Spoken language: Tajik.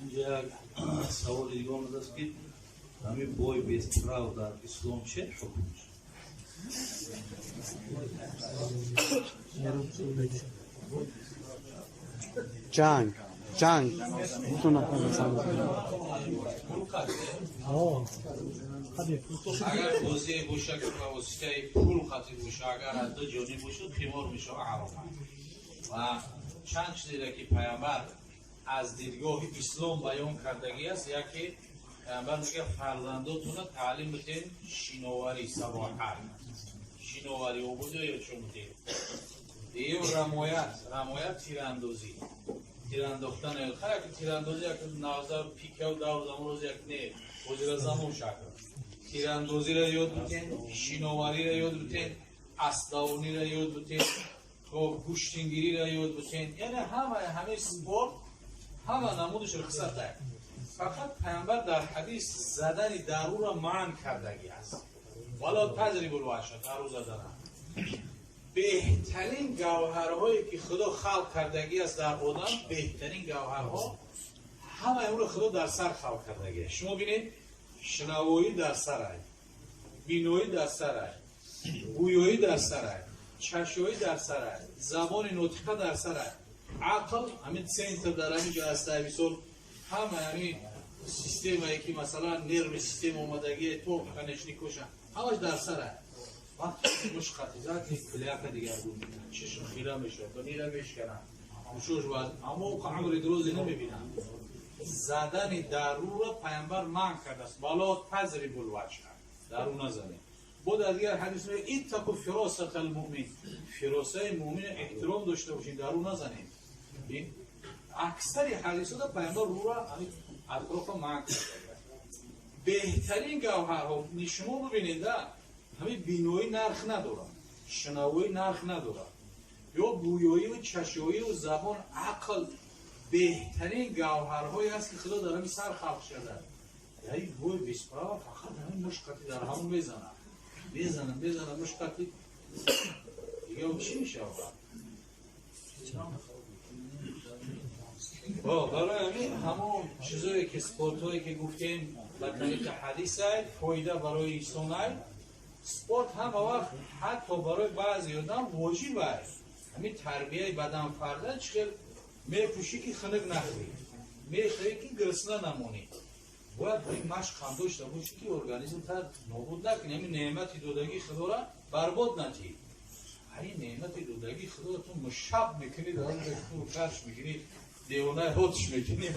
Инҷа як саволи дига омадааст, ки ҳамин бой без прав дар ислом че ҳукм? Ҷанг, ҷанг. Ду нафар. Агар бозие боша, ки ба воситаи пул қатӣ боша, агар аз ду ҷониб бошад, қимор мешава, ҳаром. Ва чанд чизеро, ки Паямбар аз дидгоҳи ислом баён кардагӣ аст. Яке, Паямбар мегӯяд: «Фарзандотона таълим бидиҳед шиноварӣ, сабоҳат, шиноварӣ, обудо ё чо бидиҳед». Дуюм, рамоят, рамоят, тирандозӣ, тирандохтан. Яке тирандозӣ, як навза пикав давр замон роз як не, ҳозира замон шакл. Тирандозиро ёд бидиҳед, шиновариро ёд бидиҳед, асбдавониро ёд бидиҳед, хоб, гӯштингириро ёд бидиҳед. Яъне ҳамаи спорт, ҳама намудаш рухсат аст. Фақат Паямбар дар ҳадис задани даруро манъ кардагӣ аст: ولا تضربوا الوجه, дару задана. Беҳтарин гавҳарҳое, ки Худо халқ кардагӣ аст дар одам, беҳтарин гавҳарҳо, ҳамаи онро Худо дар сар халқ кардагӣ аст. Шумо бинед: шунавоӣ дар сарай, биноӣ дар сарай, гӯёӣ дар сарай, чашоӣ дар сарай, забони нотиқа дар сарай, ақл ҳамин центр дар ҳамин ҷо ҳастай. Мисол, ҳама ҳамин системае, ки масалан нервный система омадагие то конечный коша, ҳамаш дар сарай. Вақте мушқати зад, кляка дигаргун, чишм хира мешавад, ба мира мешканад, гӯшош, аммо амри дурозе намебинад. Задани даруро Паямбар манъ кардааст: ولا تضربوا الوجه, дару назанед. Бо дар дигар ҳадис мегӯяд: اتقوا فراسة المؤمن, фиросаи муъмин эҳтиром дошта бошед, дару назанед. Аксари ҳадисода Паямбар рӯра атрофа манъ карда. Беҳтарин гавҳарҳо, шумо бибинед, ҳамин биноӣ нарх надорад, шунавоӣ нарх надорад, ё бӯёиву чашоиву забон, ақл беҳтарин гавҳарҳое аст, ки Худо дар ҳамин сар халқ шуда. Яъне бой без права фақат ҳамин мушқати дар ҳамон мезанад, мезанад, мезанад мушқати, дига чӣ мешавад? Барои ҳамин ҳамон чизое, ки спортҳое, ки гуфтем, ба тариқи ҳадисай фоида барои инсонай. Спорт ҳама вақт, ҳатто барои баъзе одам воҷиб аст. Ҳамин тарбияи бадан фарда чӣ хел мепӯшӣ, ки хунук нахӯрӣ, мехӯрӣ, ки гурусна намонӣ, бояд ин машқ ҳам дошта бошӣ, ки организмта нобуд накунӣ, ҳамин неъмати додагии Худора барбод натӣ. Ҳамин неъмати додагии Худоро ту мушаб мекунӣ, дар карш мекунӣ, девонаи ҳотш мекунӣ.